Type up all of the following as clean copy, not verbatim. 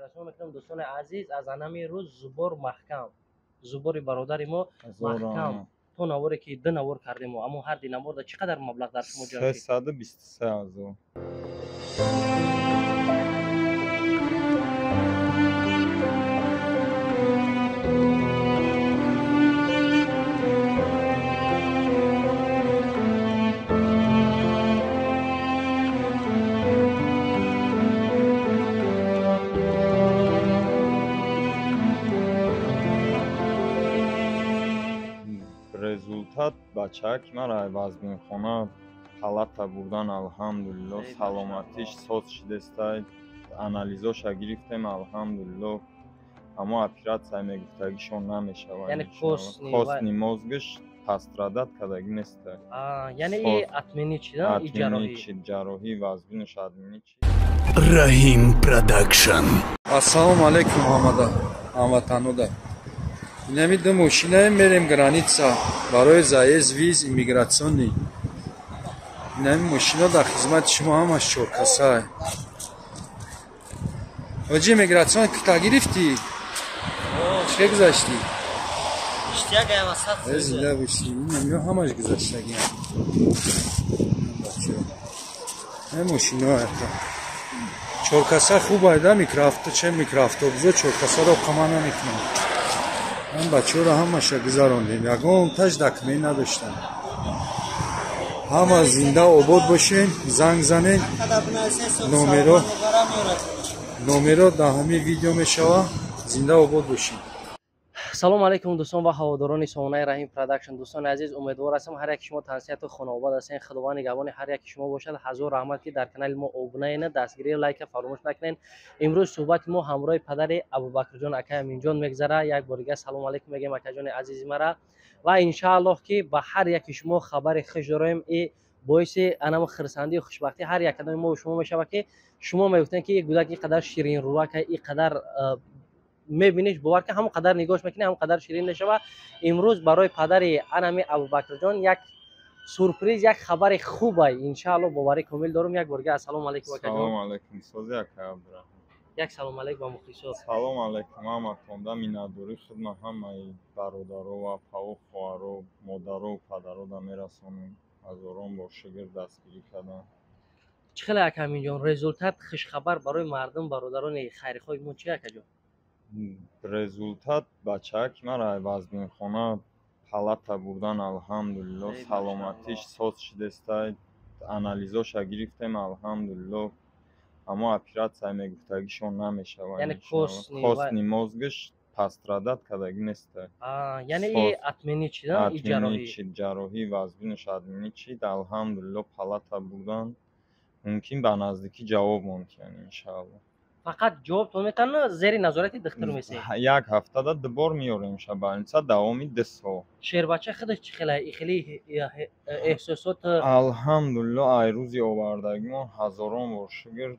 Хотиррасон мекунам, дӯстони азиз, аз анами рӯз зубор маҳкам, зубори бародари мо маҳкам. То наворе ки ду навор кардему, аммо ҳар ди наворда чӣ қадар маблағ дар шумо ҷамъ шуд? 323 000. Результат бачаки мара вазбинхона палата бурдан, алҳамдулилло, саломатиш соз шидестай. Анализоша гирифтем, алҳамдулилло, аммо оператсия мегуфтагишон намешавад. Яъне костный мозгиш пострадать кардагӣ неста. Яъне отменить шида? Отменить шид ҷарроҳӣ, вазбинаш отменить шид. Раҳим Продакшн. Ассалому алайкум, ҳамада ҳамватанода. Инами ду мошинаем, мерем граница барои заезд, виз иммиграционный. Инами мошино дар хизмати шумо, ҳамаш чоркасай. Ҳоҷи, иммиграцион кита гирифтӣ? Чӣ гузаштӣ? Зинда бошӣ. Инамиё ҳамаш гузаштагиам, мошино чоркаса хуб айда, микроавто, че микроавтобузо чоркасаро қама намекунам. Ман бачаҳоро ҳамаша гузарондем, ягон таш документ надоштам. Ҳама зинда обод бошен, занг занен, номеро дар ҳамин видео мешава. Зинда обод бошен. Салому алайкум, дӯстон ва ҳаводорони сомонаи Раҳим Продакшн. Дӯстони азиз, умедвор ҳастам, ҳар яки шумо тансиҳату хонаобод ҳастен. Худованд нигаҳбони ҳар яки шумо бошад. Ҳазор раҳмат, ки дар канали мо обунаена, дастгирии лайка фаромӯш накунед. Имрӯз суҳбати мо ҳамроҳи падари Абубакрҷон, акай Аминҷон, мегзара. Як бор дигар салому алайкум мегӯем, акаҷони азизи мара, ва иншааллоҳ, ки ба ҳар яки шумо хабари хуш дорем. И боиси анамо хирсандию хушбахтӣ ҳар як кадоми мо шумо мешавад, ки шумо мегуфтем, ки гӯдак ин қадар ширинрӯвака, ин қадар мебиниш, бовар ки ҳамон қадар нигоҳш мекунӣ, ҳамон қадар ширин мешава. Имрӯз барои падари анами Абубакрҷон як сюрприз, як хабари хубай, иншаалло, боварӣ комил дорум. Як борга ассалому алайкум, акаҷон. Салому алайкум, сози, ака Абдураҳмон. Як салому алайкум ба мухлисо. Салому алайкум ҳаматонда. Миннатдорӣ хидмат ҳамаи бародаро ва апаву хоҳаро, модаро, падаро да мерасонем. Ҳазорон бор шукр, дастгирӣ кардам. Чӣ хеле, ака Аминҷон, результат, хушхабар барои мардум, бародарони хайрихоҳи мо чи, акаҷон? Результат бачаки мара вазбинхона палата бурдан, алҳамдулилло, саломатиш соз шидестай. Анализоша гирифтем, алҳамдулилло, аммо оператсия мегуфтагишон намешавад. Яъне костный мозгиш пострадать кардагӣ неста. Яъне отменить шида? Отменить шид ҷарроҳӣ, вазбинаш отменить шид, алҳамдулилло. Палата бурдан, мумкин ба наздикӣ ҷавоб монд, яъне иншаалло. Фақат ҷавоб то метавона, зери назорати духтур месед? Як ҳафтада дубор меёремша больница, давоми 2 сол. Шербача худаш чӣ хела, хеле эҳсосот? Алҳамдулилло, ай рӯзи овардагимон, ҳазорон бор шукр,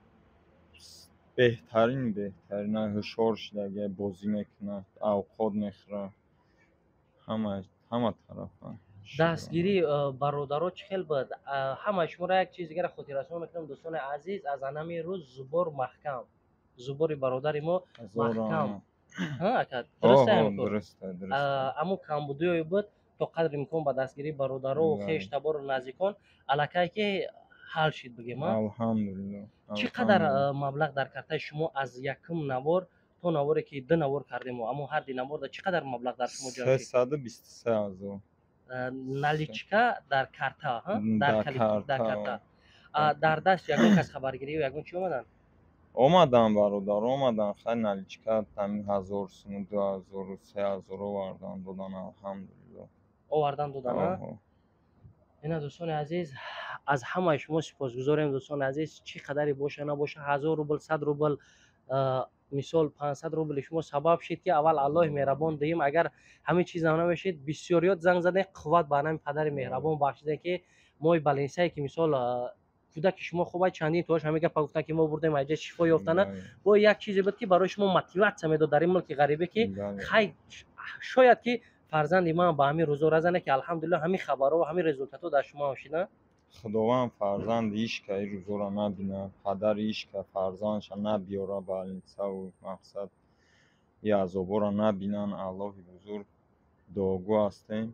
беҳтарин, беҳтарин, ҳушёр шидаги, бозӣ мекунад, авқот мехӯрад, ҳама тарафа. Дастгирии бародаро чӣ хел буд ҳамаи шуморо? Як чиз дигаро хотиррасон мекунам, дӯстони азиз, аз анами рӯз зубор маҳкам, зубори бародари мо маҳкам, ака, дуруст? Аммо камбудиое буд, то қадри имкон ба дастгирии бародаро, хештабору наздикон аллакай ки ҳал шид, бигем. Алҳамдулилло. Чӣ қадар маблағ дар картаи шумо аз якум навор то наворе ки ду навор кардему, аммо ҳар ди наворда чӣ қадар маблағ дар шумо ҷамъ шид? 323 000. Наличка дар карта? Дар карта, дар даст ягон кас хабаргирӣ, ягон чӣ омаданд? Омадан, бародар, омадан. Хай, наличка ҳамин 1000 суму, 2000-у 3000 овардан додан, алҳамдулилло. Овардан додан. Ина, дӯстони азиз, аз ҳамаи шумо сипосгузорем. Дӯстони азиз, чӣ қадаре боша набоша, 1000 рубл, 100 рубл, мисол, 500 рубли шумо сабаб шид, ки аввал Аллоҳи меҳрабон, дуюм агар ҳамин чиз намешид. Бисёриёт занг задем, қувват ба ҳамин падари меҳрабон бахшидем, ки мои балинсае, ки мисол кӯдаки шумо хуб, чандин тош ҳамин гапа гуфтан, ки мо бурдем айҷа, шифо ёфтана. Бо як чизе буд, ки барои шумо мотиватсия медод дар ин мулки ғарибе, ки хай, шояд ки фарзанди ман ба ҳамин рӯзо разане, ки алҳамдулилло, ҳамин хабарҳо, ҳамин результатҳо дар шумо ҳам шида. Худованд фарзанди ҳичка ин рӯзоро набинад, падари ҳичка фарзандша набиёра больницаву мақсад ин азобҳоро набинанд. Аллоҳи бузург дуогӯ ҳастем.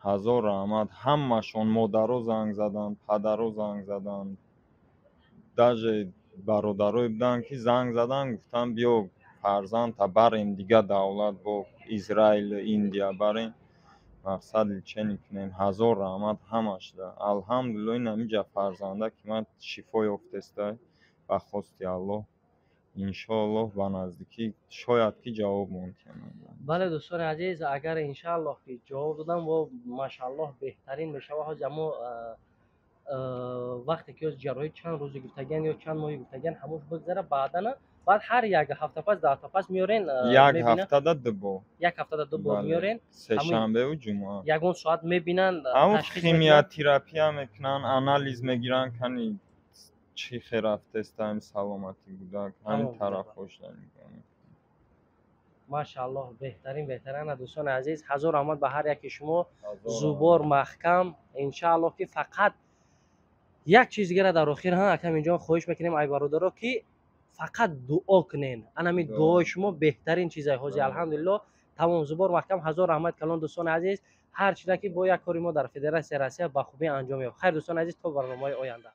Ҳазор раҳмат, ҳамашон, модаро занг заданд, падаро занг заданд, даже бародарое буданд, ки занг заданд, гуфтанд: «Биё, фарзандта барем, дига давлат, бо Израилу Индия барем, мақсад лечение кунем». Ҳазор раҳмат ҳамашда. Алҳамдулилло, ин ҳамиҷа фарзанда ки ман шифо ёфтестай ба хости Аллоҳ. Иншоаллоҳ, ба наздикӣ шояд ки ҷавоб монтиям. Бале, дӯстони азиз, агар иншааллоҳ ки ҷавоб додам, во машааллоҳ, беҳтарин мешава. Ҳози амо вақте ки ҷарроҳӣ чанд рӯзи гуфтагиан ё чанд моҳи гуфтагиан, ҳамош бигзара, баъдана баъд ҳар як ҳафта пас, 10 ҳафта пас меорен? Як ҳафтада ду бор. Як ҳафтада ду бор меорен? Сешанбеу ҷумъа. Ягон соат мебинанд? Ҳамун химиотерапия мекунанд, анализ мегиранд, кани чӣ хел рафтеста ҳами саломатӣ кӯдак, ҳамин тарафҳошда нигоҳ мекунанд. Машааллоҳ, беҳтарин, беҳтарин. Дӯстони азиз, ҳазор раҳмат ба ҳар яки шумо. Зубор маҳкам, иншааллоҳ ки фақат як чиз дигара дар охир ҳа, акам инҷо хоҳиш мекунем, ай бародаро, ки фақат дуо кунен. Анами дуои шумо беҳтарин чизай. Ҳозир, алҳамдулилло, тамом, зубор маҳкам. Ҳазор раҳмат калон, дӯстони азиз. Ҳар чиза ки бо як кори мо дар Федератсияи Россия ба хубӣ анҷом ёфт. Хайр, дӯстони азиз, то барномаҳои оянда.